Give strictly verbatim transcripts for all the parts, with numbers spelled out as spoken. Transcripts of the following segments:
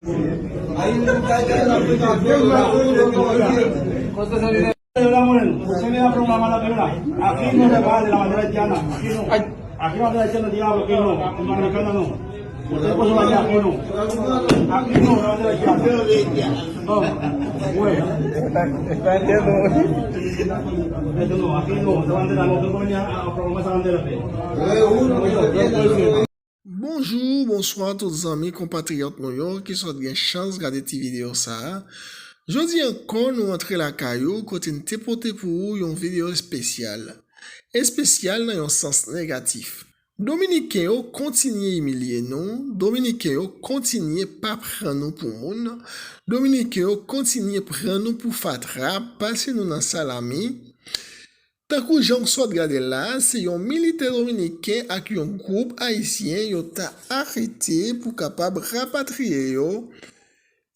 Yo la mwen, se men apre mwa malade la. Aquí no se vale la bandera haitiana. Aquí no. Aquí la bandera haitiana, diablo, aquí no. Hermano, aquí no. Usted puso la aquí no. Aquí no, la bandera haitiana. No. Bueno. Esto no, aquí no, esa bandera no, tengo que venir a, a proclamar esa bandera. Bonjou, bonswa tout zanmi konpatriyòt nou yo ki sot gen chans gade ti videyo sa a. Jodi ankò nou antre lakay ou kote n te pote pou ou yon videyo espesyal. Espesyal nan yon sans negatif. Dominiken yo kontinye imilye nou, Dominiken yo kontinye pa pran nou pou moun, Dominiken yo kontinye pran nou pou fatra, pase nou nan salami. Tankou jan w sot gade la, se yon militè dominiken ak yon gwoup ayisyen yo ta arete pou kapab rapatriye yo.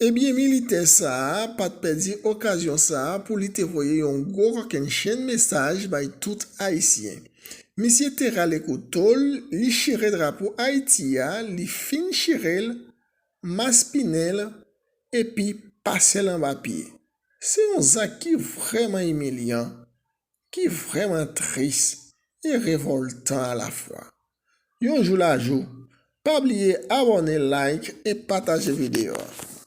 Ebyen, militè sa a pa t pèdi okazyon sa a pou li te voye yon gwo kòkennchenn mesaj bay tout ayisyen. Misye te rale kouto l, li chire drapo Ayiti a, li fin chire l, maspinen l, epi pase l anba pye. Se yon zak ki vrèman imilyan, ki vrèman tris e revòltan alafwa. Yon jou la jou, pa bliye abòne, like e pataje videyo a.